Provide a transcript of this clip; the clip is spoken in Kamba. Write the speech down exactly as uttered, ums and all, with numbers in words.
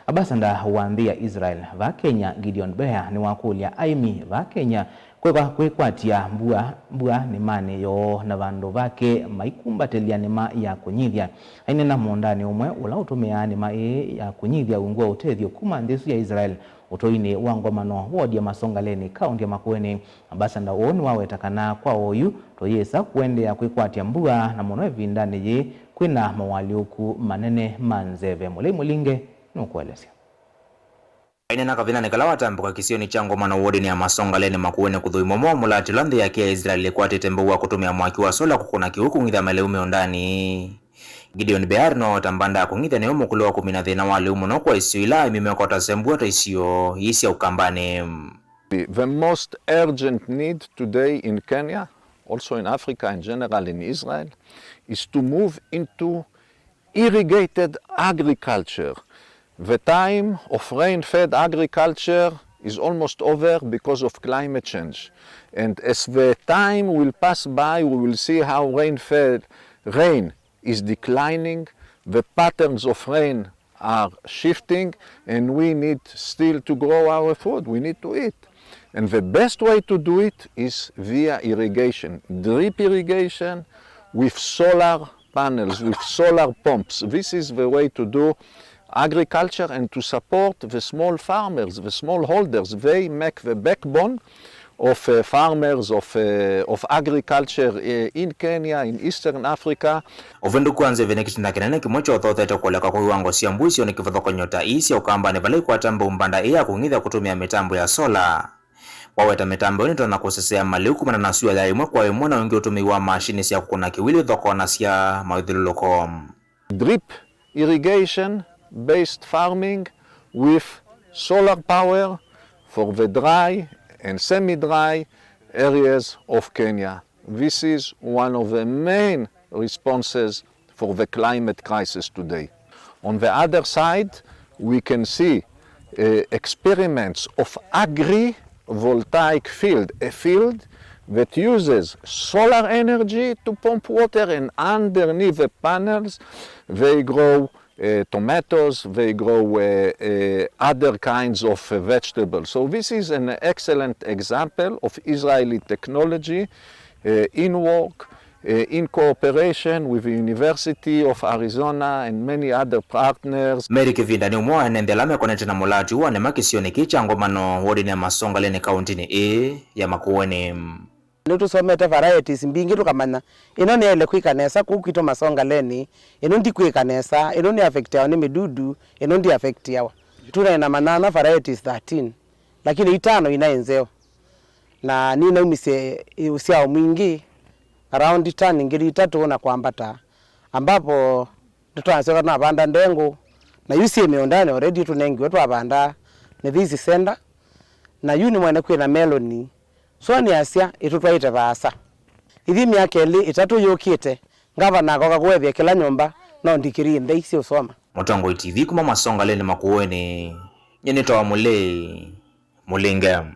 Ambassador wa nthĩ ya Israel va Kenya, Gideon Bear, nĩwakũlya aĩmi va Kenya kwĩka kwĩkwatya mbua, mbua nĩmanĩ yoo na vandũ vake maikumbatĩlya nĩma ya kũnyithya. Aineena mũũndanĩ ũmwe ũla ũtũmĩaa nĩma ĩĩ ya kũnyithya ungu wa ũtethyo kuma nthĩ ĩsu ya Israel, ũtũinĩ wa ngomano wodi ya Masongaleni, kaũntĩ ya Makueni, ambassador ũũ nĩwaweta kana kwa oyu tũyĩsa kũendeea kwĩkwatya mbua, na mũno ĩvindanĩ yĩĩ kwĩna moalyũku manene ma nzeve. Mũlei Mũlinge nũkũelesya. Aineena kavindanĩ kala watambũka kĩsionĩ kya ngomano wodinĩ ya Masongaleni Makueni kũthũimwa mo mũlatĩla nthĩ yake ya Israel ĩkwatĩte mbau wa kũtũmĩa mwaki wa sola kũkũna kĩw'ũ kũng'itha malĩu mĩũndanĩ. Gideon Bear noweta mbanda ya kũng'ithya nĩyo mũkũlũ wa kũmina thĩna wa lĩu mũno kwa isio ila aĩmi mekotase mbua ta isio ii sya Ũkambanĩ. The most urgent need today in Kenya, also in Africa in general, in Israel, is to move into irrigated agriculture. The time of rain-fed agriculture is almost over because of climate change. And as the time will pass by, we will see how rain-fed rain is declining, the patterns of rain are shifting, and we need still to grow our food. We need to eat. And the best way to do it is via irrigation, drip irrigation with solar panels, with solar pumps. This is the way to do agriculture and to support the small farmers, the small holders. They make the backbone of, uh, farmers, of, uh, of agriculture, uh, in Kenya, in Eastern Africa. Ũvĩndũku wa nzeve nĩ kĩtina kĩnene kĩmwe kyothothete kũoleka kwa iwango sya mbua isionĩ kĩvathũkany'o ta ii sya Ũkambanĩ vala ikwata mbau mbanda ĩĩ ya kũng'ithya kũtũmĩa mĩtambo ya sola. Waweta mĩtambo ĩyo nĩtonya kũsesea malĩu kumana na sua ya ĩmwe kwa ĩmwe na ũngĩ ũtũmĩi wa mashini sya kũkũna kĩw'ũ ila ithokoanasya mawĩthyũlũlũko. Drip irrigation based farming with solar power for the dry and semi-dry areas of Kenya. This is one of the main responses for the climate crisis today. On the other side, we can see, uh, experiments of agrivoltaic field, a field that uses solar energy to pump water, and underneath the panels, they grow, uh, tomatoes, they grow, uh, uh, other kinds of, uh, vegetables. So this is an excellent example of Israeli technology, uh, in work, uh, in cooperation with the University of Arizona and many other partners. Mary Kĩvinda nĩ ũmwe wa ene nthĩ ala mekonete na mũlaati ũũ wa nĩma kĩsionĩ kĩĩ kya ngomano wodinĩ ya Masongaleni kaũntĩnĩ ĩĩ ya Makueni. Nĩtũsomete varieties mbingĩ tũkamanya ĩno nĩyaĩle kwĩka nesa kũu kwitũ Masongaleni, ĩno ndikwĩka nesa, ĩno nĩ affectiawa nĩ mĩdudu, ĩno ndi affectiawa. Tũnaĩ na manyanya varieties thirteen, lakini itano inaĩ nzeo. Na ninaumisye ũsyao mwingĩ, around tani ngili itatũ na kwambata, ambapo nĩtwanasyoka tũnavanda ndengũ, na yu syĩ mĩũndanĩ already tũnengiwe twavanda nĩ this center, na yu nĩ mwene kwĩna meloni, so nĩasya ĩtũtwaĩte vaasa. Ithyĩ myaka ĩlĩ ĩtatũ yũkĩte, ngavana akoka kũethĩa kĩla nyũmba no ndikiri nthei syĩ ũsoma. Mũtongoi T V kuma Masongaleni Makueni, nyie nĩtawa Mũlei Mũlinge.